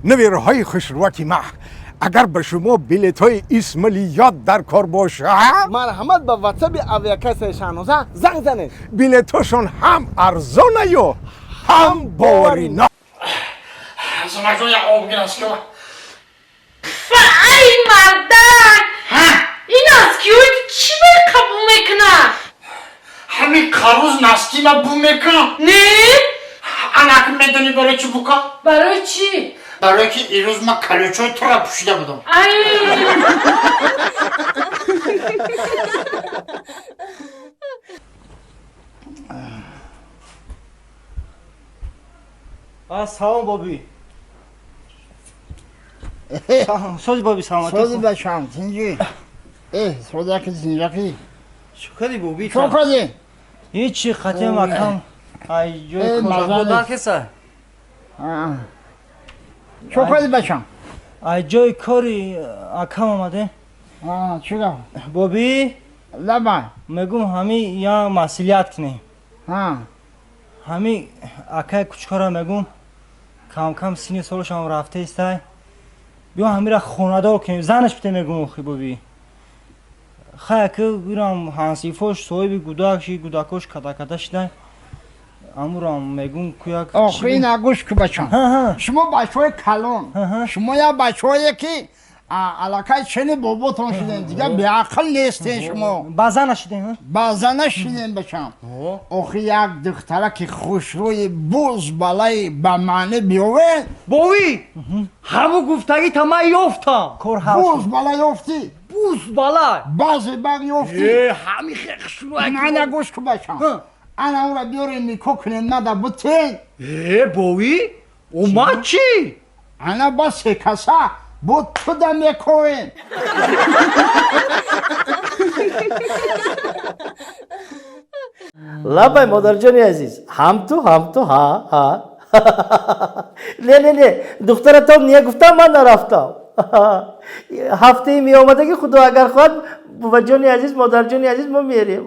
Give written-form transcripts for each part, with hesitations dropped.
Навираҳои хушрӯваки ма, агар ба шумо билетҳои Исмалиёт дар кор бошад, марҳамат, ба ватсаби авиакассаи Шаҳноза занг занед. Билетҳошон ҳам арзонаю ҳам боваринок. Зумаҷон, як об гирас ки. Ай, мардак, ин аз киёи чӣ бай қабул мекунад? Ҳамин қаруз настима бу мекунам. Не. Анак, медонӣ барои чӣ бука? Барои чӣ? Барое ки ирӯз ман калючои тура пӯшида будам. Ай. Салом, боби. Сози, боби, саломатӣ. Сози, бачам, тинҷӣ? Э, содаки, зинҷаки. Чӣ кардӣ, боби? Чо кардӣ? Ҳечи, қатиам акам ай ҷои кор. Чо кардӣ, бачам? Ай ҷои кори акам омаде. Чӣ гап? Боби. Лаба. Мегум, ҳами я масъулият кунем. Ҳами акай кучкора мегум, камкам сини солашам рафта истай, биё ҳамира хонадор кунем, занаш бите, мегум. Охи, боби, хай, ака ирам ҳансифош соҳиби гудак ши, гудакош када-када шидай, амурам мегум куяк. Охи, ина гӯш ку, бачам, шумо бачаҳои калон, шумо як бачаҳое ки аллакай чени боботон шудем, дигар беақл нестен шумо. Ба зана шидем. Ба зана шидем, бачам. Охи, як духтараки хушрӯи буз балаи ба маънӣ биёвед. Бови, ҳаму гуфтагӣ та ман ёфтам. Кор. Буз бала ёфтӣ? Буз бала. Баъзе баг ёфтӣ? Ҳами хушрӯ. Ана, гӯш ку, бачам, ана ура биёрем, никоҳ кунем, нада бутен. Э, бови, омад чӣ? Ана ба секаса бо туда мекоем. Лабай, модарҷони азиз, ҳамту, ҳамту, ҳа, ҳа. Не, не, не, духтаратон не гуфтам, ман нарафтам. Ҳафтаи меомадагӣ, худо агар хоҳад, буваҷони азиз, модарҷони азиз, мо мерем.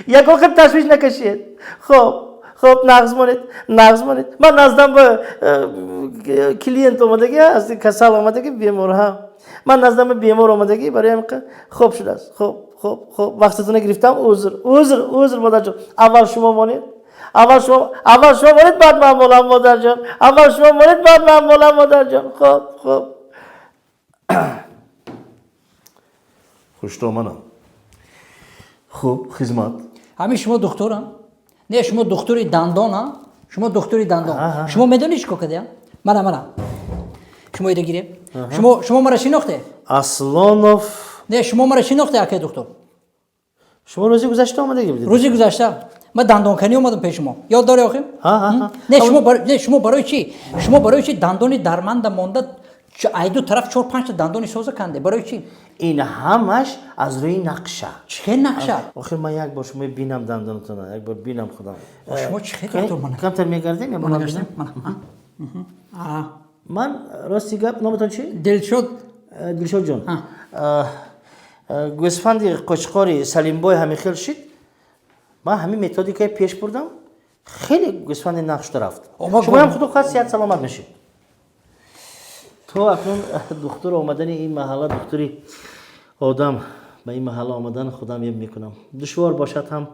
Ягон хел ташвиш накашед. Хоб, хоб, нағз монед, нағз монед. Ман наздам ба клиент омадагӣ аст, касал омадагӣ, бемор. Ҳа, ман наздам ба бемор омадагӣ, барои ҳамин хоб шудааст. Хоб, хоб, хоб, вақтатона гирифтам, узр, узр, узр, модарҷон. Аввал шумо монед, аввал шумо, аввал шумо монед, баъд ман молам, модарҷон. Аввал шумо монед, баъд ман молам, модарҷон. Хоб, хоб. Хуштоманам. Хуб, хизмат. Ҳамин шумо духтурам? Не, шумо духтури дандона, шумо духтури дандон. Шумо медонед, чӣ кор кардем? Мана, мана, шумо ида гирем. Шумо мара шинохте? Аслонов. Не, шумо мара шинохте, акай духтур? Шумо рӯзи гузашта омадагӣ будед. Рӯзи гузашта ман дандонканӣ омадам пеши шумо, ёд дорӣ, охим? Не, шумо, не, шумо барои чӣ, шумо барои чӣ дандони дарманда монда, ай ду тараф чор панҷта дандони соза канде, барои чӣ? Ин ҳамаш аз рӯи нақша. Чӣ хел нақша? Охир ман як бор шумо бинам, дандонатона як бор бинам худам. Шумо чӣ хел доктор, мана. Камтар мегардем. Ман, рости гап, номатон чӣ? Дилшод. Дилшодҷон, гӯсфанди қочқори Салимбой ҳамин хел шид, ман ҳамин методикаи пеш бурдам, хеле гӯсфанди нақшуда рафт. Шумоям, худо хоҳад, сиҳат саломат мешед. То акнун духтур омадани ин маҳалла, духтури одам ба ин маҳалла омадан, худам еб мекунам. Душвор бошад ҳам,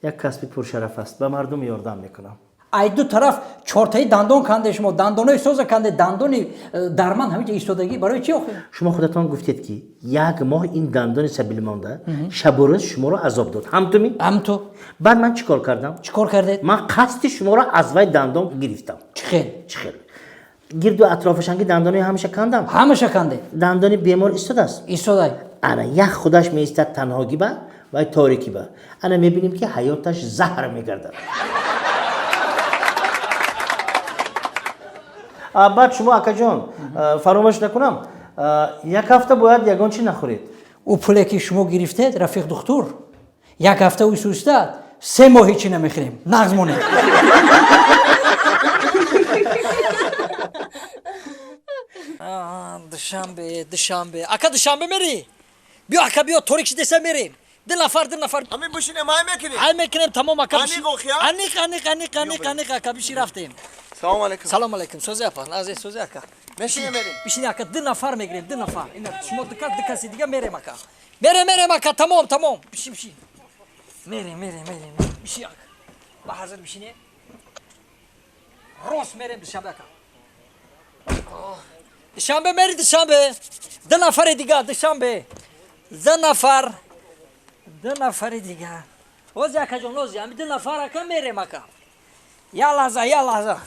як касби пуршараф аст, ба мардум ёрдам мекунам. Ай ду тараф чортаи дандон канде, шумо дандонои соза канде, дандони дарман ҳамиҷа истодагӣ, барои чӣ охир? Шумо худатон гуфтед, ки як моҳ ин дандони сабил монда шабу рӯз шуморо азоб дод, ҳамтуми? Ҳамту. Баъд ман чӣ кор кардам? Чӣ кор кардед? Ман қасди шуморо аз вай дандон гирифтам. Чӣ хел? Чӣ хел? Гирду атрофашанги дандонои ҳамаша кандам. Ҳамаша канде. Дандони бемор истодааст. Истодай. Ана як худаш меистад, танҳогӣ ба вай, торикӣ ба. Ана мебинем, ки ҳаёташ заҳр мегардад. Баъд шумо, акаҷон, фаромӯш накунам, як ҳафта бояд ягон чӣ нахӯред. Ӯ пуле ки шумо гирифтед, рафиқ духтур, як ҳафта ӯ суста, 3 моҳ ҳечи намехӯрем. Нағз монем. Душанбе, Душанбе, ака, Душанбе мерӣ? Биё, ака, биё, торик шидеса мерем. Ду нафар, ду нафар. Ҳамин бишинем, ҳай мекунем. Ҳай мекунем, тамом, ака. Аниқ, охи? Аниқ, аниқ, аниқ, аниқ, аниқ, ака, биши, рафтем. Салом алейкум. Салом алейкум. Сози апа, назе сози ака. Мешинем мерем. Бишин ака, ду нафар мегирем, ду нафар. Ина шумо ду кас, ду каси дига мерем ака. Мерем, мерем ака, тамом, тамом. Бишин, бишин. Мерем, мерем, мерем. Бишин ака. Ба ҳазир бишине. Рост мерем Душанбе ака. Душанбе мери Душанбе. Ду нафари дига Душанбе. Ду нафар. Ду нафари дига. Ози ака ҷон, ози, ами ду нафар ака мерем ака. Я лаҳза, я лаҳза.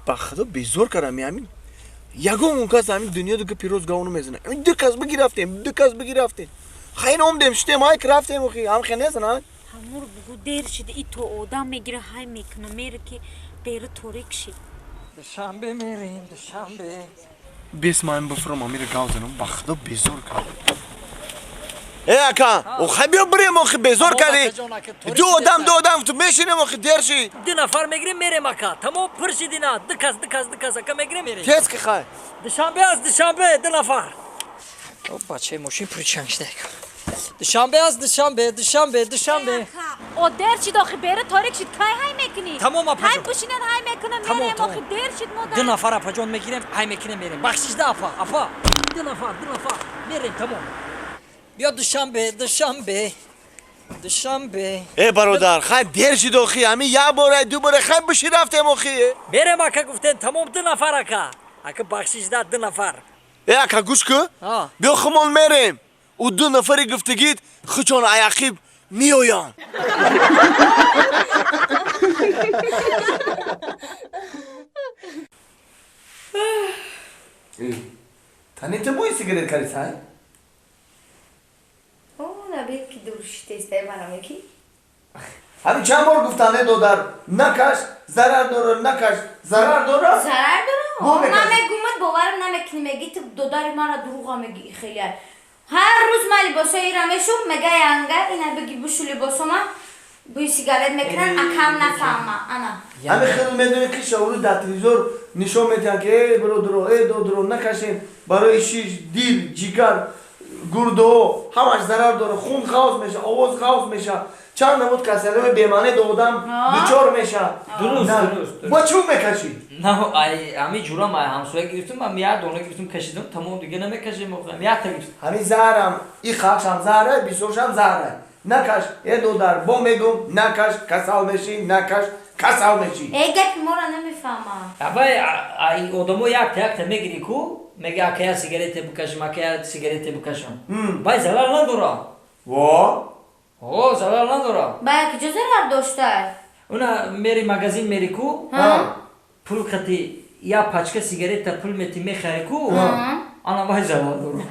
Ба худо безор кардам ҳамин. Ягон он кас ҳамин дунё дига пирӯз гавну мезана. Ҳамин ду кас бигирафтем, ду кас бигирафтем. Хайр омдем, шудем, ҳай рафтем охи, ҳам хе незана. Ҳамур бугу дер шида, и то одам мегира ҳай мекуна, мере ки бери торик шид. Душанбе мерем, Душанбе. Бес ман бифурам, амира гав занам, ба худо безор кардам. Э ака, охи биё бирем охи безор кардӣ. Ду одам, ду одам, ту мешинем охи дер шид. Ду нафар мегирем мерем ака. Тамом пур шид ина. Ду кас, ду кас, ду кас ака мегирем мерем. Тез ки хай. Душанбе аст, Душанбе, ду нафар. О бачаи мошин пурчанг шуда ака. Душанбе аст, Душанбе, Душанбе, Душанбе. О дер шид охи бери торик шид, кай ҳай мекунӣ? Тамом апаҷон. Ҳай пӯшинан ҳай мекунам, мерем охи дер шид модар. Ду нафар апаҷон мегирем, ҳай мекунем мерем. Бахшишда апа, апа. Ду нафар, ду нафар. Мерем тамом. Биё Душанбе, Душанбе, Душанбе. Э бародар, хай дер шид охи, ҳамин як бора, ду бора хай биши рафтем охи. Мерем ака гуфтем, тамом ду нафар ака. Ака бахшишда ду нафар. Э ака гӯш кун. Биё хумон мерем. Ӯ ду нафари гуфтагит хучон аяқиб меоянд. Тани ту бӯи сигарет кардӣ сай? Набир ки дур шитестай манам ки. Ҳамин чанд бор гуфтанд, э додар, накаш, зарар дора, накаш, зарар дора? Зарар дора? Ман мегумад боварам намекунӣ, меги ту додари мара дурӯға меги хеле. Ҳар рӯз ман либосои ира мешум, мега янга, ина бигир бушу либосома, бӯи сигарет мекунанд, акам нафаҳма, ана. Ҳамин хел медонӣ ки шаврӯз дар телевизор нишон медиҳанд ки э бародаро, э додаро, накашем, барои шиш, дил, ҷигар, гурдаҳо ҳамаш зарар дора, хун ғавз мешавад, овоз ғавз мешавад, чанд намуд касалиҳои бемаъне до одам дучор мешавад. Дуруст, дуруст. Бо чӣ мекашӣ? На, ҳамин ҷурам ай ҳамсоя гирифтум, ман як дона гирифтум, кашидам, тамом дига намекашем, охирам якта гирифтум. Ҳамин заҳрам, и қақшам заҳра, бисёршам заҳра. Накаш, э додар, бо мегум, накаш, касал мешӣ, накаш, касал мешӣ. Э гапи моро намефаҳмам. Абай, ай одамо якта якта мегирӣ ку, мега ака я сигарете бикашам, ака я сигарете бикашам. Бай зарар надора. Во? О, зарар надора. Бай куҷо зарар дошта? Уна мери магазин мери ку, пул қати я пачка сигарета пул мети мехари ку, ана вай зарар дора.